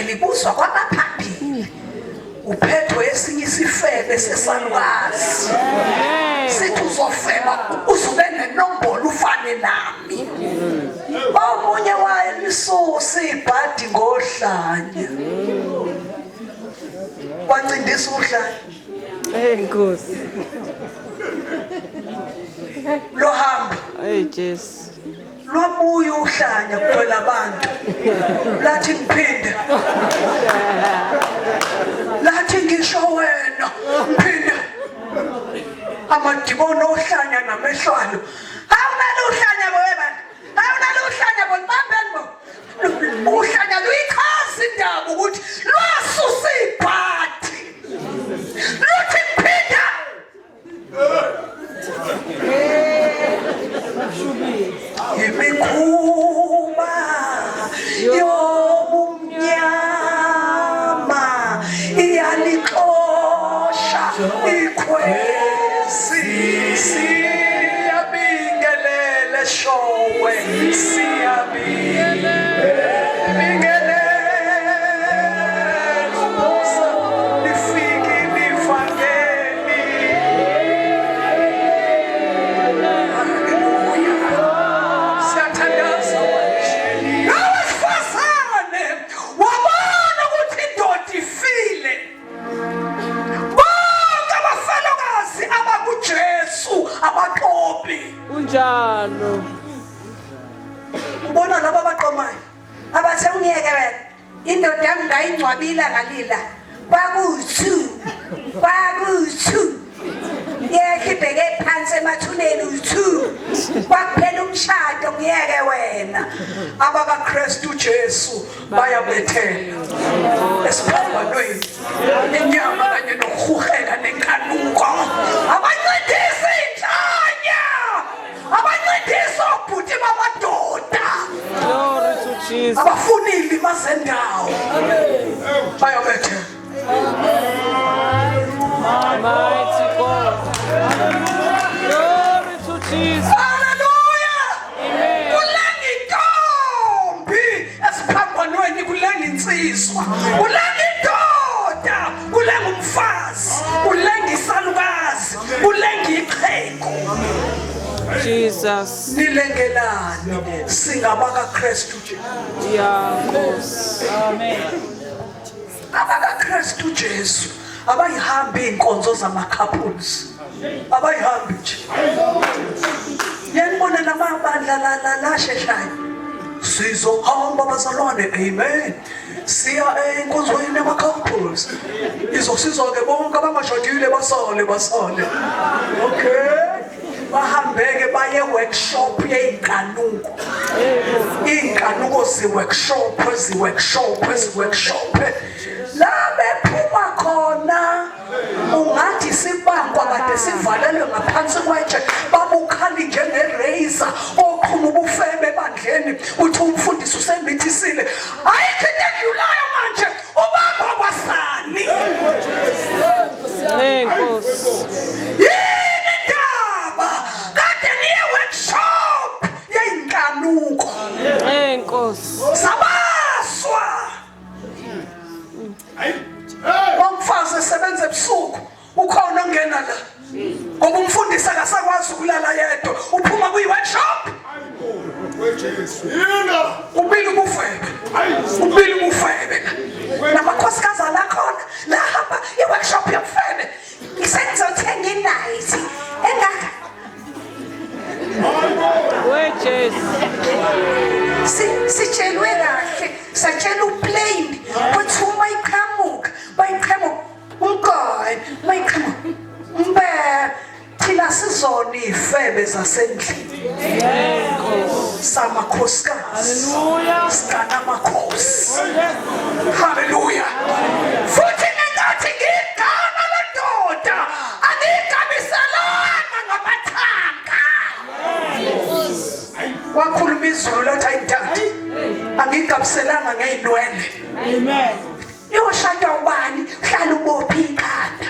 Libuzwa kwabaphambili. Uphethwe esinye isifebe sesalukazi. Sithi uzofeba uzube nenombolo ufane nami. Omunye wayelisusa ibhadi ngohlanya. Wancindisa uhlanya. Hey Nkosi. Lohamba. Hey Jesu. Lwabuya uhlanya kugcwele abantu. Lathi ngiphinde. Lathi ngisho wena ngiphinde. Amadimoni ohlanya namehlwalo. Awunalo uhlanya bo bantu. Awunalo uhlanya bo bambeni bo. Uhlanya luyichaza indaba ukuthi lwasusa ibhadi. Luthi ngiphinda. Imikhuba yobumnyama iyalixosha ikhwezi siyabingelele showe siyabingelele umusa lifikile ivangeli. Siyathandaza manje. Owesifazane wabona ukuthi indoda ifile. Bonke abafelokazi abakuJesu abaqopi. Kunjalo. Ubona laba abaqomayo. Abathe ungiyeke wena. Indoda yami ngayingcwabile ngalila. Kwakuwu-two. Kwakuwu-two. Yehla ibheke phansi emathuneni u-two. Kwakuphela umshado ngiyeke wena. AbakaKristu Jesu bayabethela esiphambanweni inyama kanye nokuhuheka nenkanuko. Abancedisi inhlanya. Abancedisi obhuti bamadoda. Glory to Jesus. Abafuni ilima zendawo. Bayobethela. Mighty God. Glory to Jesus. Hallelujah. Amen. Kulenga intombi esiphambanweni kulenga insizwa. Kulenga indoda, kulenga umfazi, kulenga isalukazi, kulenga ixhegu. Jesus. Nilengelani singabakaKristu Jesu. Yeah, Nkosi. Amen. AbakaKristu Jesu abayihambi izinkonzo zama-couples. Abayihambi nje. Yanibona lamabandla la la lasheshayo. Sizohamba bazalwane, amen. Siya enkonzweni yama-couples. Izosizwa-ke bonke abangashadile basale basale. Okay. Bahambeke baye workshop yey'nkanuko. Iy'nkanuko zi-workshop, zi-workshop, zi-workshop. La bephuma khona ungathi sibankwa kade sivalelwe ngaphansi kwetshe babukhali njengerazor oqhuma ubufebe ebandleni uthi umfundisi usemithisile ayikho into edlulayo manje ubamba kwasani. Hey Nkosi. Yini indaba kade niye workshop yeyinkanuko. Hey Nkosi. Sabaswa. Umfazi esebenza ebusuku ukhona ongena la ngoba umfundisi akasakwazi ukulala yedwa uphuma kwi-workshop ubili ubufebe ubili ubufebe namakhosikazi alakhona lahamba i-workshop yobufebe. Ngisengizothenga inayithi engaka. We Jesu. Sitshelwe kahle satshela uplane ukuthi uma iqhamuka bayiqhamuka umqoyi bayiqhamuka mbe thina sizona iy'febe zasendlini samakhosikazi sikanamakhosi haleluya futhi ngenkathi ngiyigama le ndoda angiyigabiselanga ngamathanga wakhuluma izulu lathi ayidadi angiyigabiselanga ngey'nwele iyoshadwa ubani hlala ubophe ikhanda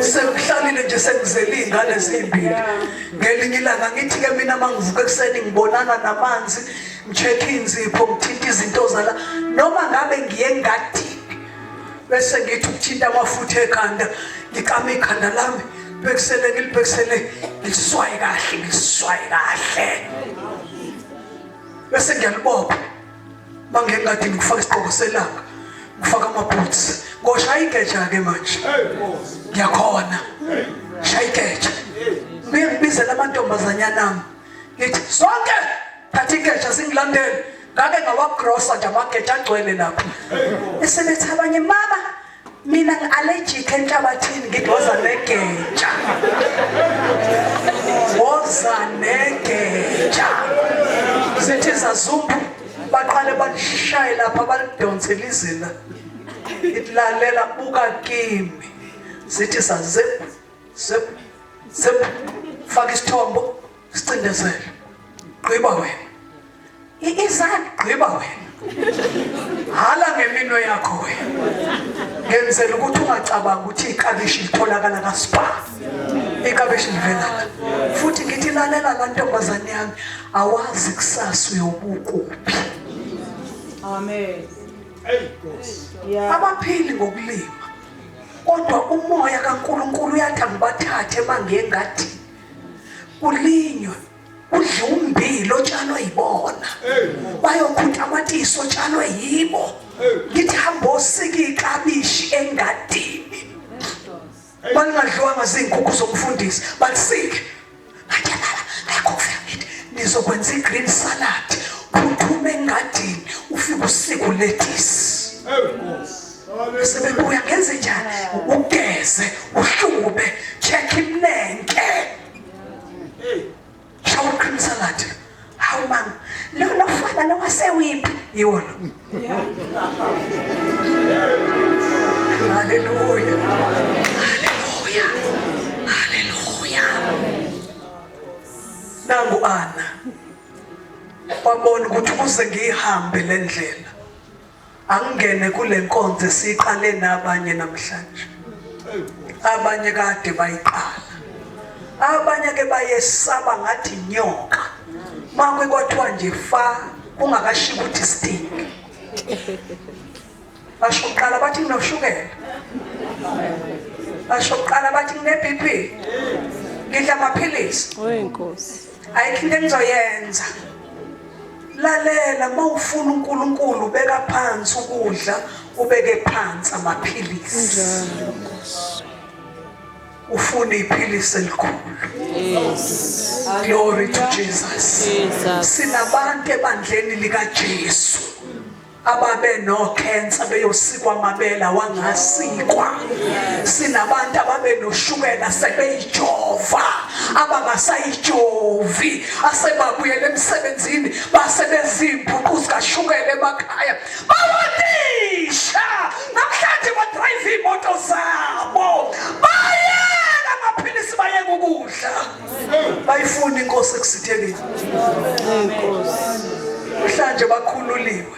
Sekuhlalile nje sengizele iy'ngane ezimbili. Ngelinye ilanga ngithi-ke mina uma ngivuka ekuseni ngibonana namanzi. Ngicheck inzipho, ngithinta izinto zala noma ngabe ngiye engadini. Bese ngithi ukuthinta amafutha ekhanda, ngikama ikhanda lami, bhekisele ngilibhekisele, ngiliswaye kahle, ngiliswaye kahle. Bese ngiyalibopha. Mangengadini ngifaka isigqoko selanga, ngifaka ama-boots. Ngoshaya igeja-ke manje. Ngiyakhona. Shaya igeja. Ngibuye ngibizele amantombazanyana ami. Ngithi sonke thatha igeja singilandele. Ngake ngawagrosa nje amageja agcwele lapha. Esebethi abanye mama mina ngi-allergic enhlabathini ngithi woza negeja. Woza negeja. Sithi zazumbu baqale balishaye lapha balidonsele izila. Ithi lalela buka kimi. Sithi sazip zip zip faka isithombo sicindezele. Gqiba wena. Izani gqiba wena. Hala ngeminwe yakho wena. Ngenzela ukuthi ungacabangi ukuthi ikabishi litholakala kaSpar. Ikabishi livela la. Futhi ngithi lalela la ntombazane yami, awazi kusasa uyobukuphi. Amen. Abaphili ngokulima. Kodwa umoya kaNkulunkulu uyathi angibathathe mangiyengadini. Kulinywe udle umbila otshalwe yibona bayokhutha amatisi otshalwe yibo ngithi hamba osika iklabishi engadini balingadliwanga zinkukhu zomfundisi balisike ngathi baba ngakho kufika ngithi nizokwenza i-green salad phuthume engadini ufike usike uletisi sebebuya ngenze njani ugeze uhlube check imnenke Shower cream salad. Hawu mama, lo lofana lo wasewiphi? Yiwo lo. Hallelujah. Hallelujah. Hallelujah. Nangu Ana. Wabona ukuthi ukuze ngihambe le ndlela angene kule nkonzo esiqale nabanye namhlanje. Abanye kade bayiqala. Abanye ke bayesaba ngathi inyoka. Makwe kwathiwa nje fa kungakashiki ukuthi sting. Basho kuqala bathi nginoshukela. Basho kuqala bathi ngine-BP. Ngidla amaphilisi. Oy Nkosi. Ayikho into engizoyenza. Lalela mawufuna uNkulunkulu ubeka phansi ukudla ubeke phansi amaphilisi. Kunjalo Nkosi. Ufuna iphilisi elikhulu. Yes. Glory to Jesus. Jesus. Sinabantu ebandleni likaJesu ababe no-cancer beyosikwa amabele awangasikwa. Sinabantu ababe noshukela sebeyijova abangasayijovi asebabuyela emsebenzini basebezimpuqu zikashukela emakhaya bawatisha namhlanje badrayive iy'moto zabo bayeka amaphilisi bayeka ukudla bayifuna inkosi ekusithekeni namhlanje bakhululiwe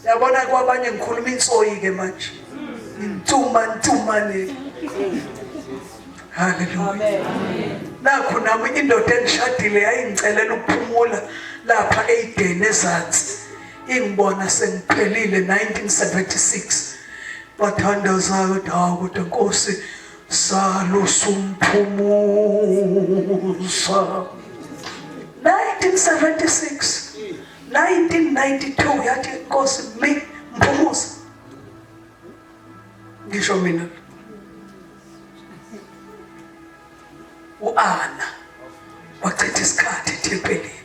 yabona kwabanye ngikhuluma insoyi-ke manje ntuma ntumane haleluya nakhu nami indoda engishadile yayingicelela ukuphumula lapha eyideni ezansi ingibona sengiphelile 1976 bathandazayo dawo kodwa nkosi salusumphumuza 1976 1992 yathi inkosi mi mphumuza ngisho mina uAna wachitha isikhathi ethempelini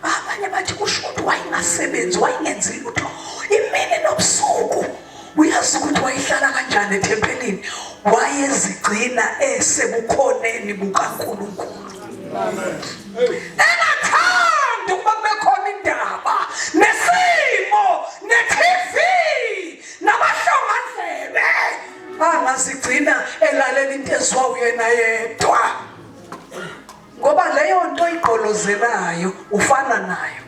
abanye bathi kusho ukuthi wayengasebenzi wayengenzi lutho imini nobusuku uyazi ukuthi wayehlala kanjani ethempelini wayezigcina esebukhoneni bukaNkulunkulu engathandi ukuba kube khona indaba nesimo ne-TV nabahlongandlebe angazigcina elalela into ezwa uyena yedwa ngoba leyo nto igqolozelayo ufana nayo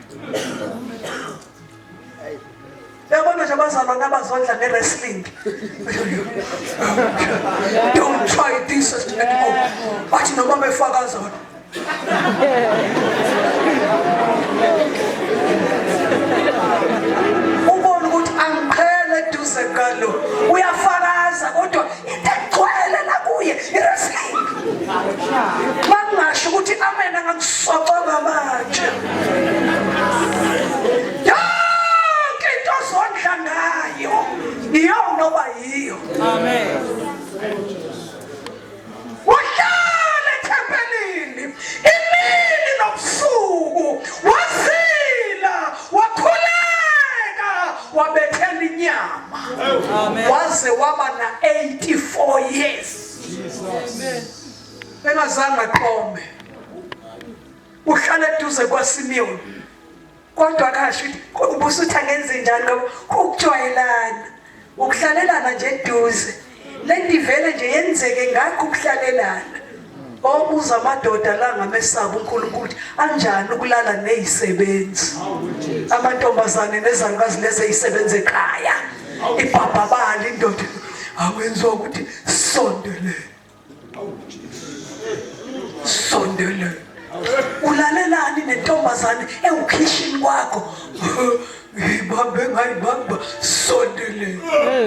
Uyabona nje abazalwane abazondla nge-wrestling. Don't try this at home. Bathi noma befakaza. Waze waba na 84 years. Engazange aqome. Uhlala eduze kwaSimeon. Kodwa kasho ukuthi ubusuthi angenze njani ngoba ukujwayelana ukuhlalelana nje eduze lento ivele nje yenzeke ngakho ukuhlalelana obuza amadoda la ngamesaba uNkulunkulu ukuthi anjani ukulala nezisebenzi amantombazane nezalukazi lezi ezisebenza ekhaya ibhabhabala indoda akwenziwa ukuthi sondele sondele ulalelani nentombazane ewukhishini kwakho ngiyibambe ngayibamba sondele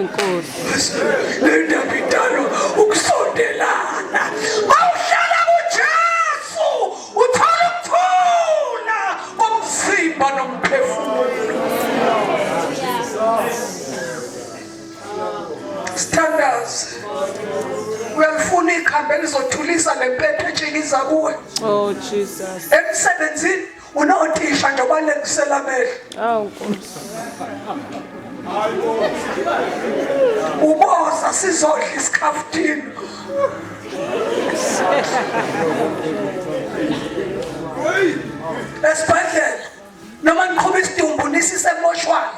Nkosi le ndaba idalwa ukusondelana mawuhlala kuJesu uthola ukuthula komzimba nomphefumulo Sithandaze. Uyalifuna ikhambi elizothulisa le mpethu etshikiza kuwe. Oh Jesus. Emsebenzini unothisha nje obalengisela amehlo. Awu Nkosi. Uboza sizodla isikhafuthini. Esibhedlela noma niqhuba isidumbu nisise emoshwari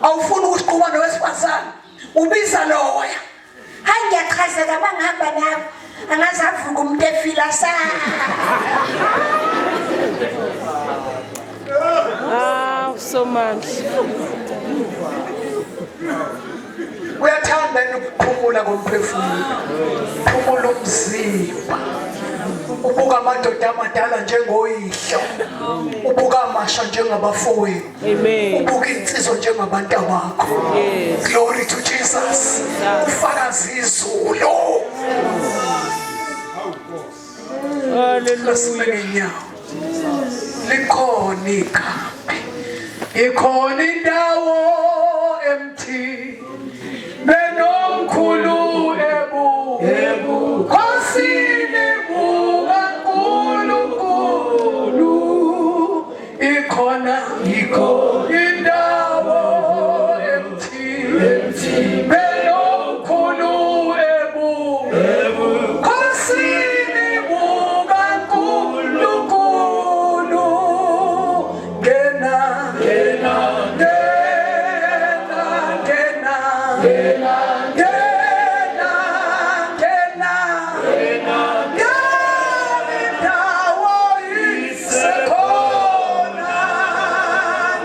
awufuni ukusiqhuba nowesifazane ubiza loya Hayi ngiyachazeka uma ngihamba nawe angaze avuke umuntu efila sa Ah, somandla. Uyathanda yini ukuphumula komphefumulo? Phumula umzimba. Ubuka amadoda amadala njengoyihlo. Ubuka amasha njengabafowenu. Amen. Ubuka insizwa njengabantu bakho. Yes. Glory to Jesus. Ufakaza izulu. Hallelujah. Ngenyawo. Likhona ikhambi. Ikhona indawo emthini. Benomkhulu ebu ebukhosini bukaNkulunkulu. Ikhona ikhona indawo emthini. Benomkhulu ebu ebukhosini bukaNkulunkulu. Ngena ngena ngena ngena ngena ngena ngena ngena indawo isekhona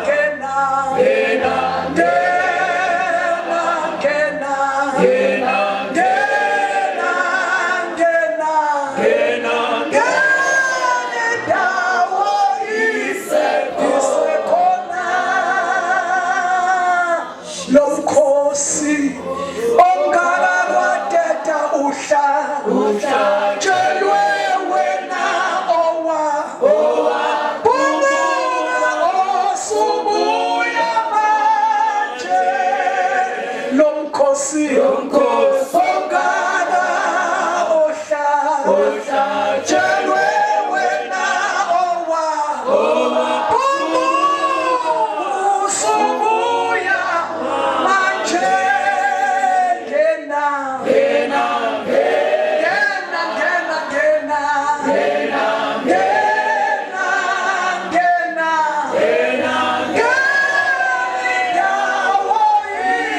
ngena ngena ngena ngena ngena ngena ngena ngena ngena indawo isekhona lomkhosi ongaka kwateta uhla uhlatshelwe wena owa owa buka osubuya manje lomkhosi lomkhosi ongaka ohla ohlatshelwe wena owa owa usubuya manje ngena ngena ngena ngena ngena ngena ngena ngena indawo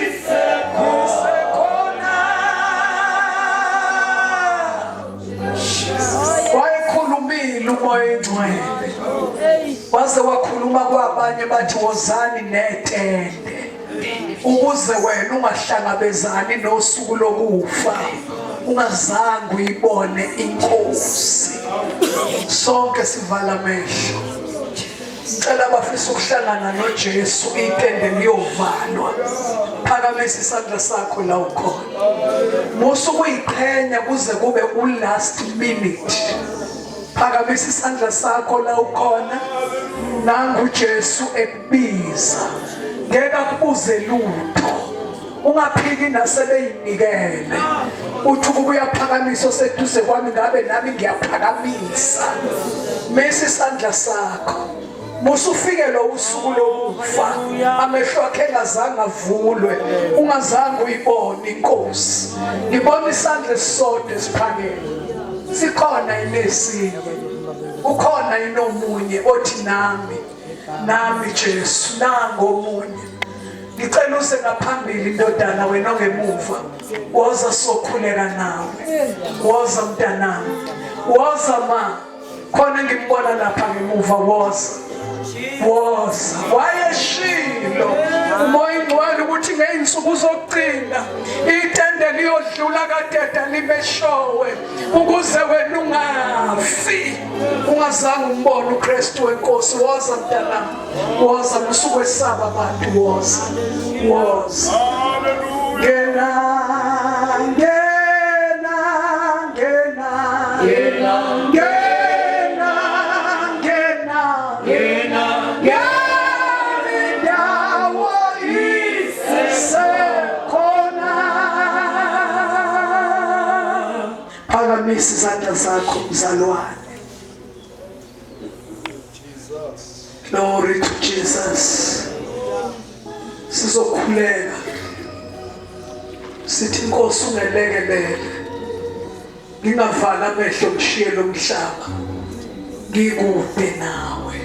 isekhona wayekhulumile umoya oyingcwele waze wakhuluma kwabanye bathi wozani netende ukuze wena ungahlangabezani nosuku lokufa ungazange uyibone inkosi sonke sivala amehlo ngicela abafisa ukuhlangana noJesu itende liyovalwa phakamisa isandla sakho la ukhona musa ukuyiqhenya kuze kube u-last minute phakamisa isandla sakho la ukhona nangu uJesu ekubiza ngeke akubuze lutho ungaphiki nasebeyinikele uthi ukuba uyaphakamisa oseduze kwami ngabe nami ngiyaphakamisa misa isandla sakho. Musufikelwa usuku lokufa, amehlo akhe engazange avulwe, ungazange uyibone inkosi. Ngibona isandla esisodwa esiphakeme. Sikhona inesinye. Ukhona inomunye othi nami, nami Jesu, nango omunye. Ngicela uze ngaphambili ndodana wena ongemuva. Woza sokhuleka nawe. Woza mntanami. Woza ma. Khona ngimbona lapha ngemuva woza. Woza. Wayeshilo uMoya Ingcwele ukuthi ngey'nsuku zokugcina itende liyodlula kadeda limeshowe ukuze wena ungafi ungazange umbone uKristu wenkosi. Woza mntanami. Woza musukwesaba abantu woza. Woza. Ngena ngena ngena ngena ngena ngena ngena ngena indawo isekhona. Phakamisa izandla zakho mzalwane. Glory to Jesus. Sizokhuleka. Sithi inkosi ungelekelele. Ngingavala amehlo ngishiye lo mhlaba. Ngikude nawe.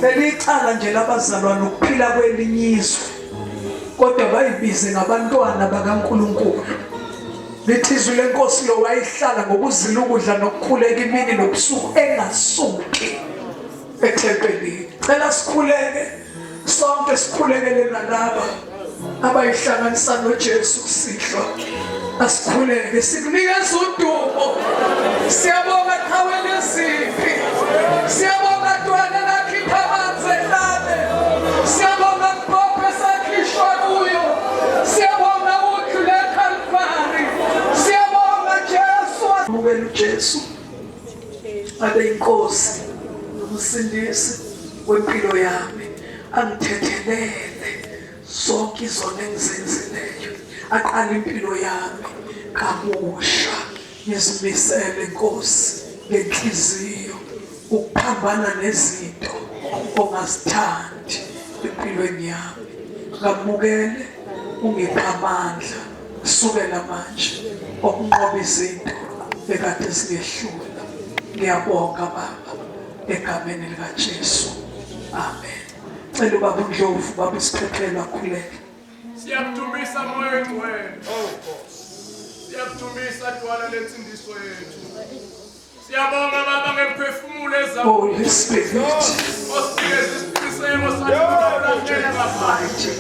Belicala nje labazalwane ukuphila kwelinye izwe. Kodwa bayibize ngabantwana bakaNkuluNkulu. Lithi izwi lenkosi lo wayehlala ngokuzila ukudla nokukhuleka imini nobusuku engasuki ethempelini. Cela sikhuleke sonke sikhulekele nalaba abayihlanganisa noJesu kusihlwa. Asikhuleke sikunikeza udumo. Siyabonga qhawe lezimpi. Siyabonga Dwala lakhipha amanzi ehlane. Siyabonga Mbophe sakhishwa kuyo. Siyabonga udlule eKalvari. Siyabonga Jesu. Mukela uJesu abe inkosi nomsindisi wempilo yami angithethelele zonke izono engizenzileyo aqale impilo yami kabusha ngizimisele Nkosi ngenhliziyo ukuphambana nezinto ongazithandi empilweni yami ngamukele ungiphe amandla kusukela manje okunqoba izinto ekade zingehlula ngiyabonga baba egameni likaJesu amen cela ubaba uNdlovu baba isiphephelo akhuleke Siyakudumisa Moya Oyingcwele. Oh Nkosi. Siyakudumisa Dwala lensindiso yethu. Siyabonga Baba ngemphefumulo Holy Spirit. Osinikeza isiqiniseko sathi ulahlele ngaphandle.